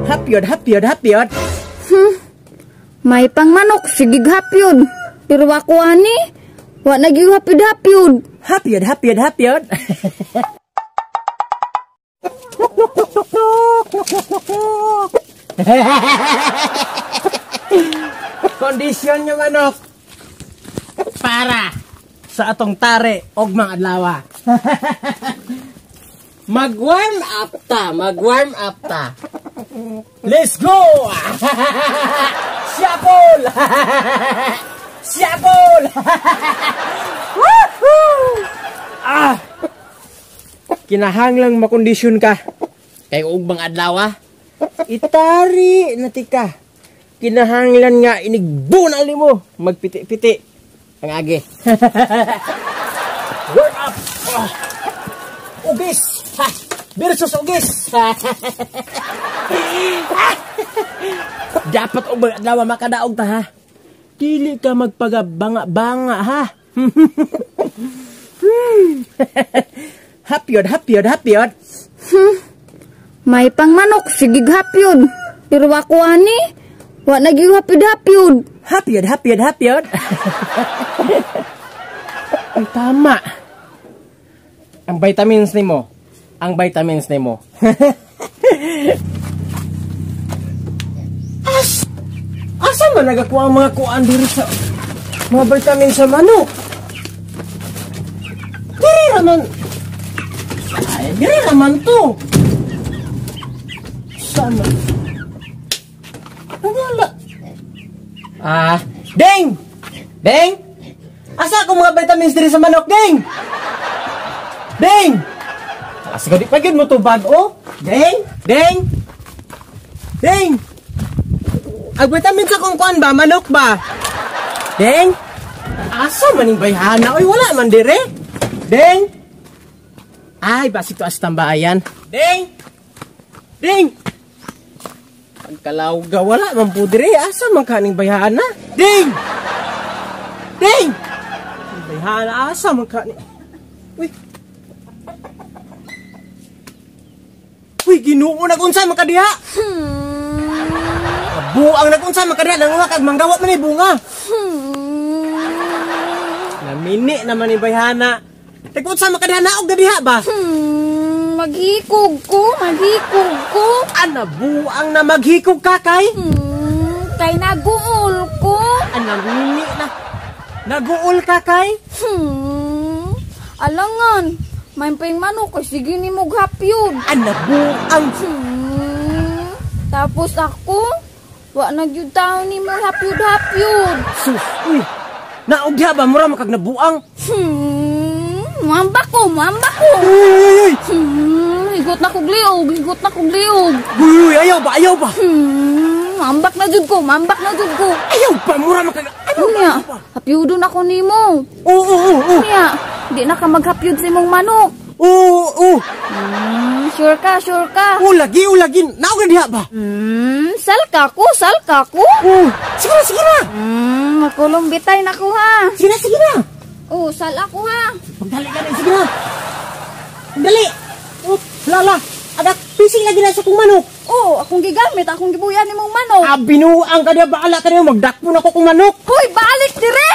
Hapyod, hapyod, hapyod. May pangmanok, sige hapyod. Pero ako ani, wa na gyud hapyod-hapyod. Hapyod, hapyod, hapyod. Kondisyon yung manok para sa atong tare og mga adlaw. Mag-warm up ta, mag-warm up ta. Let's go! Siyapol! Siyapol! Woohoo! Ah! Kinahanglang makondisyon ka. Kay og mga adlaw, itari na tika. Kinahanglan nga inigbunal nimo, magpiti-piti ang agi. Warm up. Oh. Ugis. Ha. Versus ugis. Dapat og mga adlaw makadaog ta ha. Dili ka magpagabanga-banga ha. Hapyod, hapyod, hapyod. May pangmanok, sige hapyod. Pero ako ani, wa na gyud hapyod-hapyod. Hapyod, hapyod, hapyod. Ay, tama. Ang vitamins nimo. Ang vitamins nimo. As, asa man nagakuha ang mga kuan diri sa mga vitamins sa manok? Diri raman. Ay, diri raman to. Sama. Wala. Ah, Deng! Deng! Asa ako mga vitamins diri sa manok, Deng? Deng! Asa ka di pa gyud mo tubag, oh? Deng! Deng! Deng! Ang vitamins akong kuan ba? Manok ba? Deng! Asa maning bayhana? Oy, wala man dire. Deng! Ay, basig to as tambayan. Deng! Deng! Pagkalawga, wala man po dire. Asa man kaning bayhana? Deng! Deng! Bayhana, asa man kaning... Uy! Uy, Ginoo, nagunsa man ka diha? Buang nagunsa man ka diha, nanguha kag manggawat man ni bunga. Namini naman ni bayhana. Tagpunsa man ka diha, naog na diha ba? Maghikog ko, maghikog ko. Ana, buang na maghikog ka kay? Kay naguol ko. Ana, mini na. Naguol ka kay? Alangan, may payong manok kay sige ni mo hapyod. Ana, buang. Tapos ako, wa na gyud taon ni mo hapyod-hapyod. Sus, uy. Naog diha ba mura makag nabuang? Mamba ko, mamba ko. Uy, uy, uy. Higot na kog liog, higot na kog liog. Uy, uy, ayaw ba, ayaw ba? Mambak na jud ko, mambak na jud ko. Ayaw ba, mura makag... Ayaw ba, ayaw ba? Hapyudon ako nimo. Oo, oo, oo. Unya, di na ka maghapyod sa imong manok. Oo, oo. Sure ka, sure ka. Oo, lagi, oo, lagi. Naog na diha ba? Salka ko, salka ko. Oo, sige na, sige na. Makulong bitay na ko ha. Sige na, sige na. Oh, sal ako ha. Pagdali ka na, sige na. Dali. Oh, lala. Agak, pising lagi na sa kong manok. Oh, akong gigamit, akong gibuyan nimong manok. Ah, binuang ka niya, baala ka niya, magdakpon ako kong manok. Hoy, balik dire!